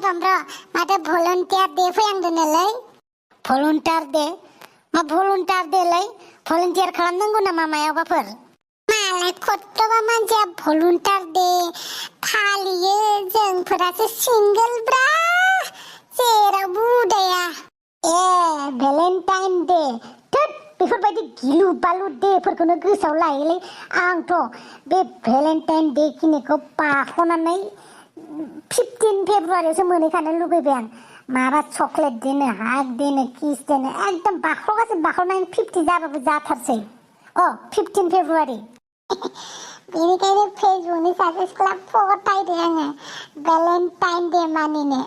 चंद्र माथो volunteer day फैहांदोंनोलै volunteer day मा volunteer डेलै volunteer खालामनांगौ नामा मायावबाफोर मालाय खत्तबा मानसिया भलन्टियार डे फालियो जोंफोरासो सिंगोलब्रा जेरावबो उदाया भेलेन्टाइन डे थोद बेफोरबायदि गिलु बालु डेफोरखौनो गोसोआव लायोलै आंथ' बे भेलेन्टाइन डे खिनिखौ बारख'नानै 15 फेब्रुवारियावसो मोनहैखानो लुगैबाय आं माबा चकलेट देनो हाग देनो किस देनो एकदम बाख्ल'नानै 50 जाबाबो जाथारसै 15 फेब्रुवारि बेनिखायनो फेसबुकनि सासे सिख्ला फटायदो आङो भेलेन्टाइन डे मानिनो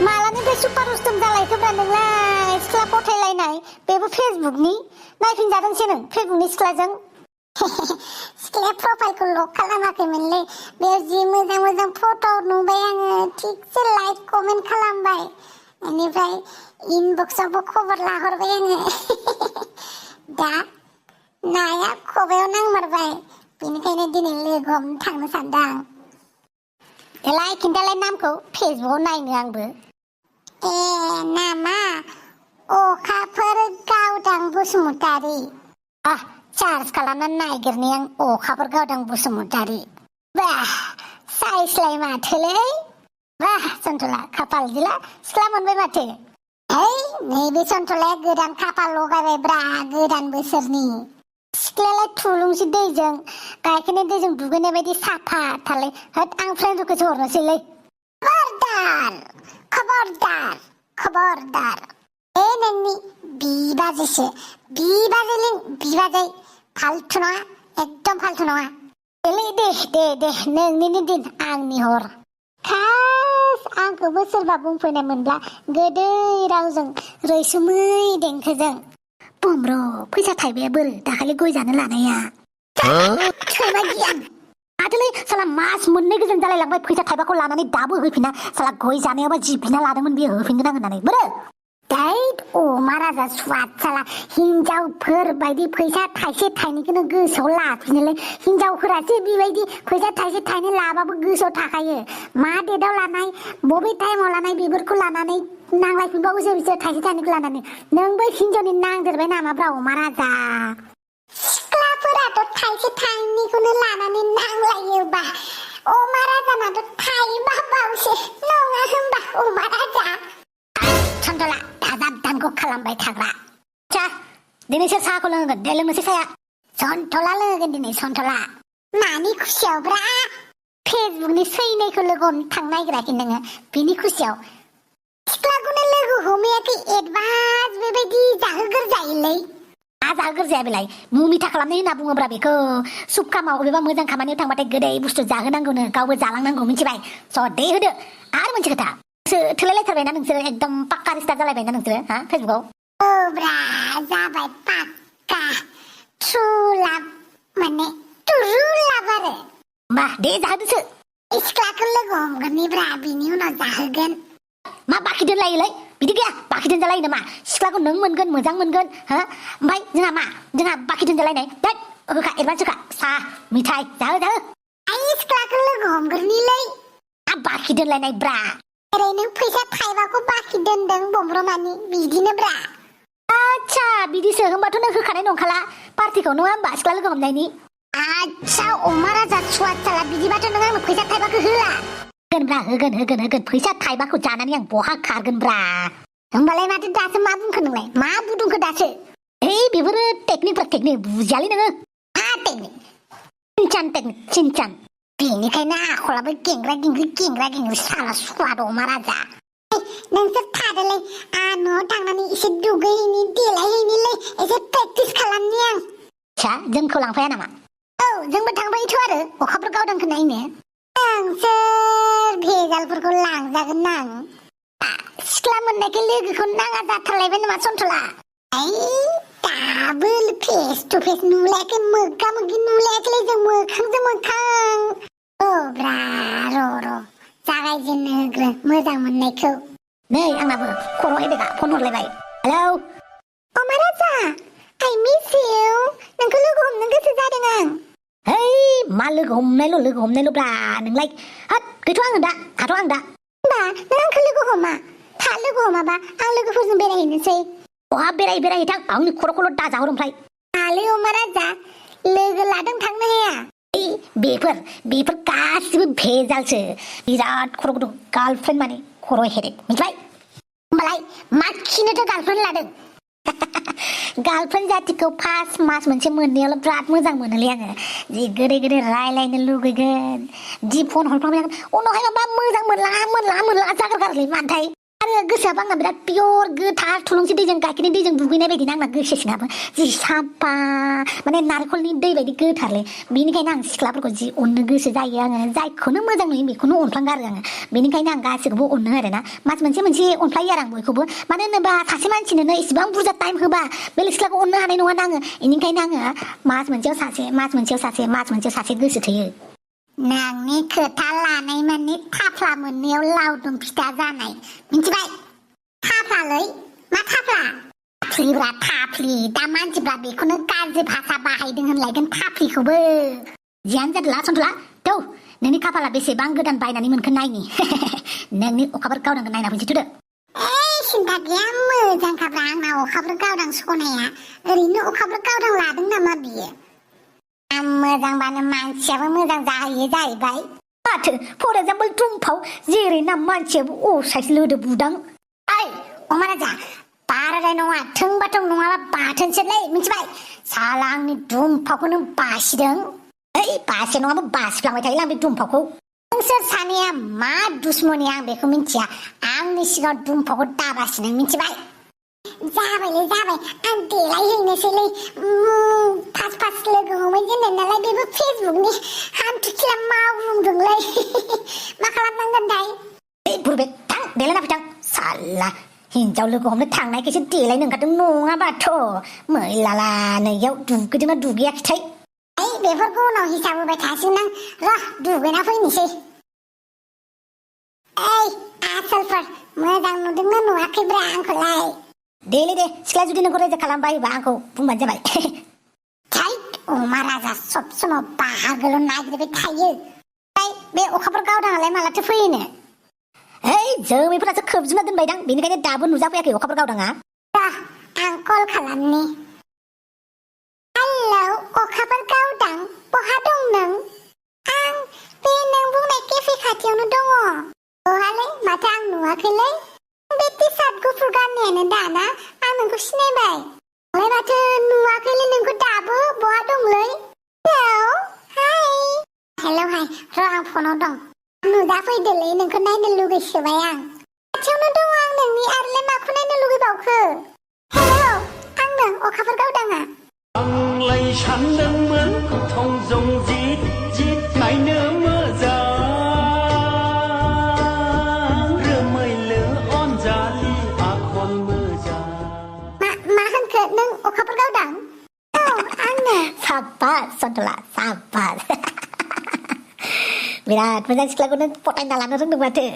मालानिफ्राय सुपार उस्तम जालायखोब्रा नोंलाय सिख्ला फटायलायनाय बेबो फेसबुकनि नायफिनजादोंसो नों फेसबुकनि सिख्लाजों सिख्लाया प्रफाइलखौ लक खालामाखैमोनलै बेयाव जि मोजां मोजां फट' नुबाय आङो थिगसे लाइक कमेन्ट खालामबाय बेनिफ्राय इनबक्सआवबो खबर लाहरबाय आङो दा नाया खबायाव नांमारबाय बेनिखायनो दिनै लोगो हमनो थांनो सानदों आं देलाय खिन्थालाय नामखौ फेसबुकआव नायनो आंबो नामा अखाफोर गावदां बसुमतारी चार्ज खालामनानै नागिरनि आं अखाफोर गावदां बसुमतारी बाह साइसलाय माथोलै बाह सन्थला खाफाल दिला सिख्ला मोनबाय माथो नैबे सन्थलाया गोदान खाफाल लगायबाय ब्रा गोदान बोसोरनि सिख्लायालाय थुलुंसि दैजों गाइखेरनि दैजों दुगैनाय बायदि साफा थारलै होद आं फ्रेन्ड रिकुवेस्ट हरनोसैलै खबरदार खबरदार नोंनि बिबाजैसो बिबाजै फाल्थु नङा एकदम फाल्थु नङा दे नोंनिनो दिन आंनि हर खास आंखौबो सोरबा बुंफैनाय मोनब्ला गोदै रावजों रैसुमै देंखोजों बुमर' फैसा थाइबाया बोरो दाखालि गय जानो लानाया थैमा गियान माथोलै साला मास मोननै गोजोन जालायलांबाय फैसा थाइबाखौ लानानै दाबो होफिना साला गय जानायावबा जि बिना लादोंमोन बियो होफिनगोन आं होननानै बोरो दैट अमा राजा सुवाद साला हिनजावफोर बायदि फैसा थाइसे थाइनैखौनो गोसोआव लाफिनोलै हिनजावफोरासो बेबायदि फैसा थाइसे थाइनै लाबाबो गोसोआव थाखायो मा डेटआव लानाय बबे टाइमाव लानाय बेफोरखौ लानानै नांलायफिनबावोसो बिसोर थाइसे थाइनैखौ लानानै नोंबो हिनजावनि नांदेरबाय नामाब्रा अमा राजा सिख्लाफोराथ' थाइसे थाइनैखौनो लानानै नांलायोबा अमा राजानाथ' थाइबाबावसो नङा होनबा अमा राजा सन्थला दाजाब दानख' खालामबाय थाग्रा दिनैसो साहाखौ लोंगोन दे लोंनोसै साया सन्थला लोंगोन दिनै सन्थला मानि खुसियावब्रा फेसबुकनि सैनायखौ लोगो हमनो थांनो नागिराखै नोङो बिनि खुसियाव सिख्लाखौनो लोगो हमैयाखै एडभान्स बेबायदि जाहोगोर जायोलै जाहोगोर जाया बेलाय मुमिथा खालामनाय होनना बुङोब्रा बेखौ सुब कामाव अबेबा मोजां खामानियाव थांबाथाय गोदै बुस्थु जाहोनांगौनो गावबो जालांनांगौ मिथिबाय स' दे होदो आरो मोनसे खोथा थोलायलायथारबायना नोंसोरो एकदम पाक्का रिस्टा जालायबायना नोंसोरो फेसबुकआव ब्रा जाबाय पाक्का ट्रुलाभ माने ट्रुलाभ आरो होमबा दे जाहोदोसो सिख्लाखौ लोगो हमगोननिब्रा बिनि उनाव जाहोगोन मा बाखि दोनलायोलै बिदि गैया बाखि दोनजालायो नामा सिख्लाखौ नों मोनगोन मोजां मोनगोन ओमफ्राय जोंहा बाखि दोनजालायनाय दैट होखा एडभान्स होखा साहा मिथाइ जाहो सिख्लाखौ लोगो हमगोरनिलै बाखि दोनलायनाय ब्रा ओरैनो फैसा थाइबाखौ बाखि दोनदों बमब्रमानि बिदिनो ब्रा आच्छा बिदिसो होनबाथ' नों होखानाय नंखाला पार्टिखौ नङा होमबा सिख्ला लोगो हमनायनि आच्छा अमा राजा सुवाद साला बिदिबाथ' नों आंनो फैसा थाइबाखौ होला होगोन फैसा थाइबाखौ जानानै आं बहा खारगोन ब्रा होमबालाय माथो दासो मा बुंखो नोंलाय मा बुंदोंखो दासो बेफोरो टेकनिक बुजियालै नोङो टेकनिक सिनचान बेनिखायनो आखलाबो गेंग्रा गेंग्रि साला सुवाद अमा राजा नोंसोर थादोलै आं न'आव थांनानै एसे दुगैहैनि देलायहैनिलै एसे प्रेक्टिस खालामनि आं जोंखौ लांफाया नामा जोंबो थांफायोथ' आरो अखाफोर गावदांखौ नायनो नोंसोर भेजालफोरखौ लांजागोन ना सिख्ला मोननायखाय लोगोखौ नाङा जाथारलायबाय नामा सन्थला दाबो फेस टु फेस नुलायाखै मोगा मोगि नुलायाखैलै जों मोखांजों मोखां ब्रा र' जागायजेननो होग्रो मोजां मोननायखौ नै आंनाबो खर' हेदेगा फन हरलायबाय हेलौ अमा राजा आइ मिस इउ नोंखौ लोगो हमनो गोसो जादों आं Hei, मा लोगो हमनायल' ब्रा नोंलाय हाट गैथ' आङो दा हाथ' आं दा होमबा नों आंखौ लोगो हमा था लोगो हमाबा आं लोगोफोरजों बेरायहैनोसै बहा बेरायहैथां आंनि खर'खौल' दाजाहर ओमफ्राय आलै अमा राजा लोगो लादों थांनो हाया बेफोर गासिबो भेजालसो बिराद खर' गुदुं गार्लफ्रेन्ड माने खर' हेरेक मिथिबाय होमबालाय मा खिनोथो गार्लफ्रेन्ड लादों गार्लफ्रेन्ड जातिखौ फार्स्ट मास मोनसे मोननायावल' बिराद मोजां मोनोलै आङो जि गोदै रायलायनो लुगैगोन जि फन हरफ्लांबाय उनावहाय माबा मोजां मोनला जागारगारोलै मानोथाय आरो गोसोआबो आंना बिराद पियर गोथार थुलुंसि दैजों गाइखेरनि दैजों दुगैनाय बायदि आंना गोसो सिङाबो जि साफा माने नारेंखलनि दै बायदि गोथारलै बेनिखायनो आं सिख्लाफोरखौ जि अननो गोसो जायो आङो जायखौनो मोजां नुयो बेखौनो अनफ्लांगारो आङो बेनिखायनो आं गासैखौबो अननो आरोना मास मोनसे अनफ्लायो आरो आं बयखौबो मानो होनोबा सासे मानसिनोनो इसिबां बुरजा टाइम होबा बेलेग सिख्लाखौ अननो हानाय नङा आङो बेनिखायनो आङो मास मोनसेयाव सासे गोसो थोयो नोंनि खोथा लानाय माने थाफ्ला मोननायाव लावदुम फिथा जानाय मिथिबाय थाफ्लालै मा थाफ्ला थाफ्लिब्रा थाफ्लि दा मानसिफ्रा बेखौनो गाज्रि भाषा बाहायदों होनलायगोन थाफ्लिखौबो जियानो जादोला सन्थला थौ नोंनि खाफाला बेसेबां गोदान बायनानै मोनखो नायनि नोंनि अखाफोर गावनांगोन नायना फैनोसै थुदो सिन्था गैया मोजांखाब्रा आंना अखाफोर गावदां सनाया ओरैनो अखाफोर गावदां लादों नामा बियो मोजांबानो मानसियाबो मोजां जाहैयो जाहैबाय माथो फर एग्जाम्पल दुमफाव जेरै ना मानसियाबो असाइस लोदो बुदां ओइ अमा राजा बाराद्राय नङा थोंबा थों नङाबा बाथोनसैलै मिथिबाय साला आंनि दुमफावखौ नों बासिदों ओइ बासि नङाबा बासिफ्लांबाय थायो आं बे दुमफावखौ नोंसोर सानैया मा दुश्मनी आं बेखौ मिथिया आंनि सिगाङाव दुमफावखौ दाबासि नों मिथिबाय जाबायलै जाबाय आं देलायहैनोसैलै फार्स्ट लोगो हमहैजेननाय नालाय बेबो फेसबुकनि हान्थुखिला मावग्लुंदोंलै मा खालामनांगोन दाय ओइ बुरबे थां देलायना फैथां साला हिन्जाव लोगो हमनो थांनायखायसो देलायनो ओंखारदों नङाबाथ' मैलाला नैयाव दुगैदोंना दुगैयाखैथाय ओइ बेफोरखौ उनाव हिसाब होबाय थासिगोन आं र' दुगैना फैनोसै ओइ आसोलफोर मोजां नुदोंना नुवाखैब्रा आंखौलाय दे सिख्ला जुदि नोंखौ रेजेक्ट खालामबायबा आंखौ बुंबानो जाबाय थैद अमा राजा सब समाव बाहागोल' नागिरबाय थायो बे अखाफोर गावदाङालाय मालाथो फैयोनो ओइ जोमैफोरासो खोबजोबना दोनबायदां बेनिखायनो दाबो नुजाफैयाखै अखाफोर गावदाङा आं कल खालामनि हेलौ अखाफोर गावदां बहा दं नों आं बे नों बुंनाय केफे खाथियावनो दङ बहालै माथो आं नुवाखैलै बे टि सार्ट गुफुर गाननायानो दाना आं नोंखौ सिनायबाय ओमफ्राय माथो नुवाखैलै नोंखौ दाबो बहा दंलै हेलौ हाय र' आं फनाव दं नुजाफैदोलै नोंखौ नायनो लुगैसोबाय आं खाथियावनो दङ आं नोंनि आरोलाय माखौ नायनो लुगैबावखो हेलौ आंनो अखाफोर गावदाङा आंलाय सानदोंमोन थंजों जित नायनो मोजां रोमैलो अनजालि आखल मोजां मा होनखो नों अखाफोर गावदां औ आंनो साबास सन्थला साबास बिराद मोजां सिख्लाखौ नों फटायना लानो रोंदों माथो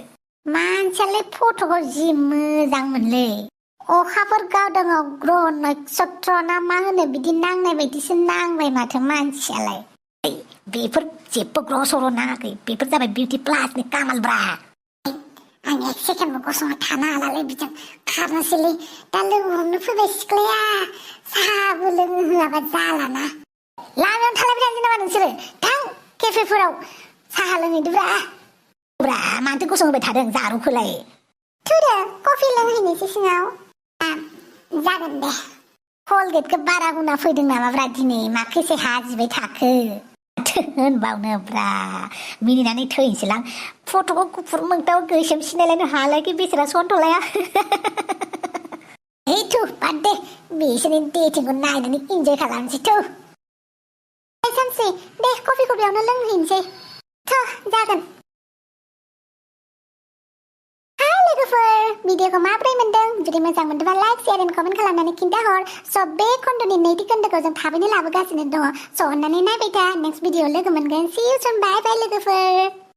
मानसियालाय फट'खौ जि मोजां मोनलै अखाफोर गावदाङाव ग्रह नक्षत्र ना मा होनो बिदि नांनाय बायदिसो नांबाय माथो मानसियालाय बेफोर जेबो ग्रह सर' नाङाखै बेफोर जाबाय बिउटि प्लासनि कामालब्रा आं एक सेकेन्डबो गसंना थानो हालालै बिजों खारनोसैलै दा लोगो हमनो फैबाय सिख्लाया साहाबो लोंनो होआबा जालाना लामायावनो थालायबाय थानोसै नामा नोंसोरो थां केफेफोराव साहा लोंहैदोब्रा मानोथो गसंहोबाय थादों जारुखौलाय थुदो कफि लोंहैनोसै सिङाव जागोन दे कलगेटखौ बारा हुना फैदों नामाब्रा दिनै माखैसे हाजिबाय थाखो होनबावनोब्रा मिनिनानै थैनोसैलां फट'खौ गुफुर मोंथाव गोसोम सिनायलायनो हालायखि बेसेरा सन्थलाया ओइ थु बाद दे बिसोरनि डेटिंखौ नायनानै इन्जय खालामसै थु सानसे दे कफिखौ बेयावनो लोंहैनोसै थ' जागोन भिडिअखौ माबोरै मोनदों जुदि मोजां मोनदोंबा लाइक शेयार एन्ड कमेन्ट खालामनानै खिन्थाहर स' बे खन्द'नि नैथि खोन्दोखौ जों थाबैनो लाबोगासिनो दङ स' अननानै नायबाय था नेक्स्ट भिडिअ लोगो मोनगोन see you soon bye bye लोगोफोर